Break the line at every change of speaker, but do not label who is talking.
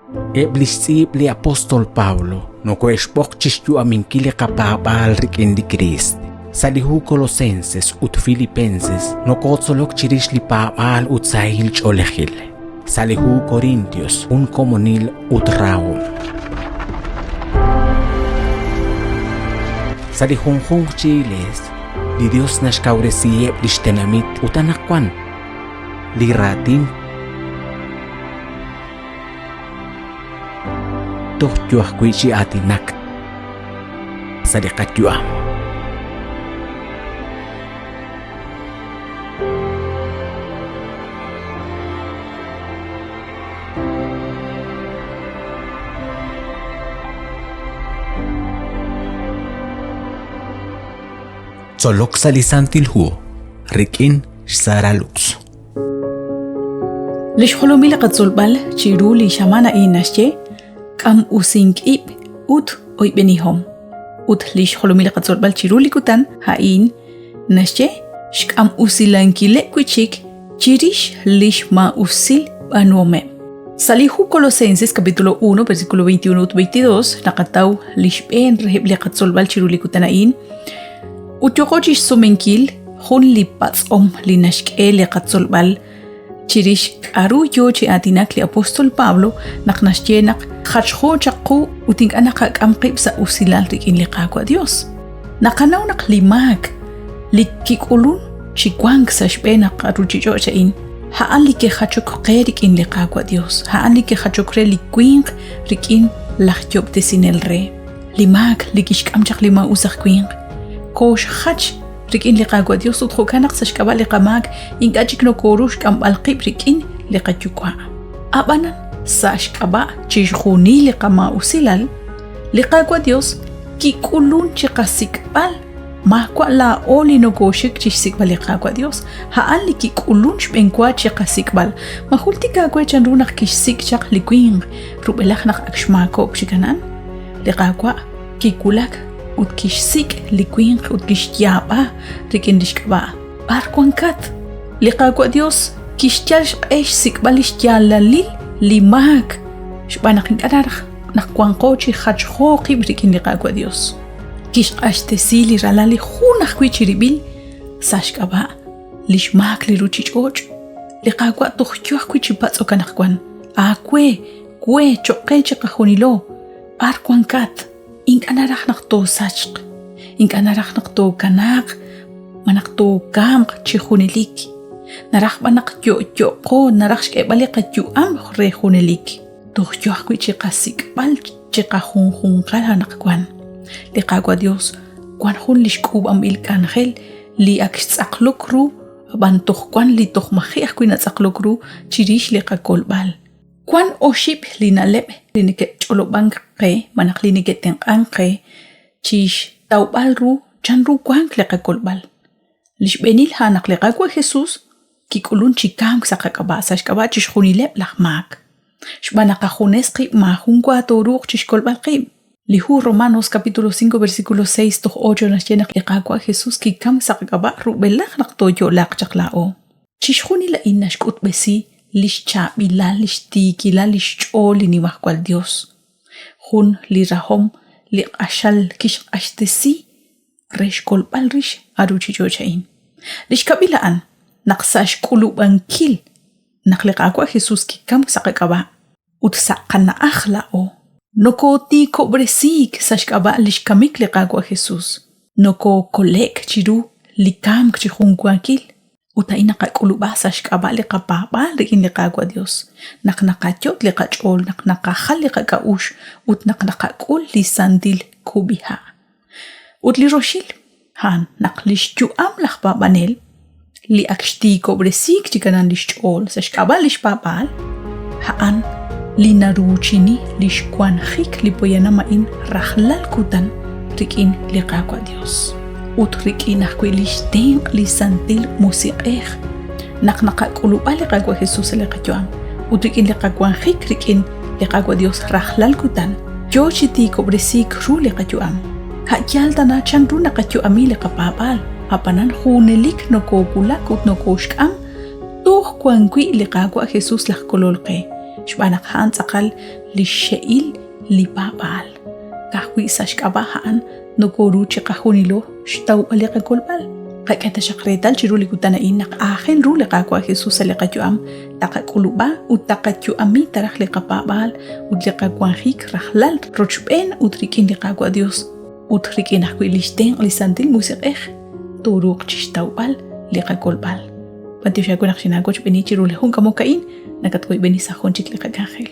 Eb' li xtz'iib' li apóstol Pablo nokohe'xb'oq chi xyu'aminkil li qapaab'aal rik'in li Kriist. Sa' li hu Colosenses ut Filipenses nokotzolok chirix li paab'aal ut sahil ch'oolejil. Sa' li hu Corintios, jun komonil ut rahom. Sa' li junjunq chi iglees, li Dios naxkawresiheb' lix tenamit ut anaqwan li raatin toj yo ajwi' chi aatinak sa' li qayu'am. Tzolok sa' li Santil Hu rik'in xSara Lux.
Li xjolomil li qatzolb'al chiru li xamaan a'in naxye k'am usink ib' ut oyb'enihom. Ut li xjolomil li qatzolb'al chiru li kutan a'in naxye xk'am usilankileb' wi' chik chirix li xmaa'usil b'aanuhomeb'. Sa' li hu Colosenses capítulo 1 versículo 21 ut 22 naqataw li xb'een reheb' li qatzolb'al chiru li kutan a'in ut yooqo chixsumenkil jun li patz'om li naxk'e li qatzolb'al chirix k'aru yoo chi aatinak li apóstol Pablo naq naxye naq jachjo chaq qu ut ink'a' naqak'am qib' sa' usilal rik'in li Qaawa' Dios. Naqanaw naq li maak li kik'ulun chi wank sa' xb'een naq ruuchich'och' a'in, a'an li kijachok qe rik'in li Qaawa' Dios, a'an li kijachok re li winq rik'in laj Yob'tesinel re. Li maak li kixk'am chaq li maa'us aj winq, kooxjach rik'in li Qaawa' Dios ut jo'kan naq sa' xk'ab'a' li qamaak ink'a' chik nokooru xk'amb'al qib' rik'in li qaYuwa'. A'b'anan, sa' xk'ab'a' chixjunil li qamaa'usilal, li Qaawa' Dios kik'ulun chi qasik'b'al maawa' laa'o li nokooxik chi xsik'b'al li Qaawa' Dios, a'an li kik'ulun xb'enwa chi qasik'b'al. Ma jultik aawe chanru naq kixsik' chaq li winq rub'elaj naq ak xmaakob'k chi Kanaan? Li Qaawa' kiwulak ut kixsik' li winq ut kixyaab'a rik'in li xk'ab'a'. B'ar wankat? Li Qaawa' Dios kixyal xq'e xsik'b'al li xyaalalil li maak xb'aan naq ink'a' naraj naq wanqo chi jachjo qib' rik'in li Qaawa' Dios. Kixq'axtesi li ralal li jun ajwi' chirib'il sa' xk'ab'a' li xmaak li ruuchich'och'. Li Qaawa' toj yo ajwi' chi patz'ok anaqwan, aawe, we, cho'q qe chiqajunilo, b'ar wankat? Ink'a' naraj naq toosachq, ink'a' naraj naq tookanaaq malaj tookamq chi junelik. Naraj b'an naq yo'yo'qo, naraj xk'eb'al li qayu'am re junelik. Toj yo ajwi' chi qasik'b'al chiqajunjunqal anaqwan. Li Qaawa' Dios wan jun lix k'uub'anb'il k'anjel li ak xtz'aqlok ru, ab'an toj wan li toj maji' ajwi' natz'aqlok ru chirix li qakolb'al. Wan oxib' li na'leb' li neke'ch'olob'ank qe malaj li neke'tenq'ank qe chi xtawb'al ru chanru wank li qakolb'al. Li xb'eenil a'an naq li Qaawa' Jesus kik'ulunk chi kamk sa' qak'ab'a' sa' xk'ab'a' chixjunileb' laj maak. Xb'aan naq qajunes qib' maajun wa tooruuq chi xkolb'al qib'. Li hu Romanos capítulo 5 versículo 6 toj 8 naxye naq li Qaawa' Jesus kikamk sa' qak'ab'a' rub'elaj naq tooyo'laaq chaq laa'o. Chixjunil a'in naxk'utb'esi li xchaab'ilal, li xtiikilal li xch'ool li Nimajwal Yos. Jun li rahom li q'axal kixq'axtesi re xkolb'al rix a ruuchich'och' a'in. Li xkab'il a'an naq sa' xk'ulub'ankil naq li Qaawa' Jesús kikamk sa' qak'ab'a' ut sa' qana'aj laa'o, nokootiikob'resiik sa' xk'ab'a' li xkamik li Qaawa' Jesús, nokookole'k chiru li kamk chi junwaakil. Ut a'in naqak'ulub'a sa' xk'ab'a' li qapaab'aal rik'in li Qaawa' Dios, naq naqayot' li qach'ool, naq naqajal li qak'a'uxl ut naq naqak'ul li santil kub'iha'. Ut li roxil, a'an naq lix yu'am laj paab'anel, li ak xtiikob'resiik chi kanan lix ch'ool sa' xk'ab'a' lix paab'aal, a'an li naruuchini lix wanjik li poyanam a'in rajlal kutan rik'in li Qaawa' Dios. Ut rik'in ajwi' lix tenq' li Santil Musiq'ej naq naqak'ulub'a li Qaawa' Jesus sa' li qayu'am ut rik'in li qawanjik rik'in li Qaawa' Dios rajlal kutan, yoo chi tiikob'resiik ru li qayu'am. A' yaal tana chanru naqayu'ami li qapaab'aal, a'b'anan junelik nokowulak ut nokoxk'am toj wan wi' li Qaawa' Jesus laj Kolol qe. Xb'aan naq a'an tz'aqal li xxe'il li paab'aal. Ka'ajwi' sa' xk'ab'a' a'an nokoru chiqajunilo xtawb'al li qakolb'al. Qak'e taxaq reetal chiru li kutan a'in naq aajel ru li Qaawa' Jesus sa' li qayu'am, taqak'ulub'a ut taqayu'ami taraj li qapaab'aal ut li qawanjik rajlal rochb'een ut rik'in li Qaawa' Dios ut rik'in ajwi' lix tenq' li Santil Musiq'ej tooruuq chixtawb'al li qakolb'al. B'antiox aawe naq xinaawochb'eeni chiru li jun k'amok a'in, nakatwoyb'eni sa' jun chik li qak'anjel.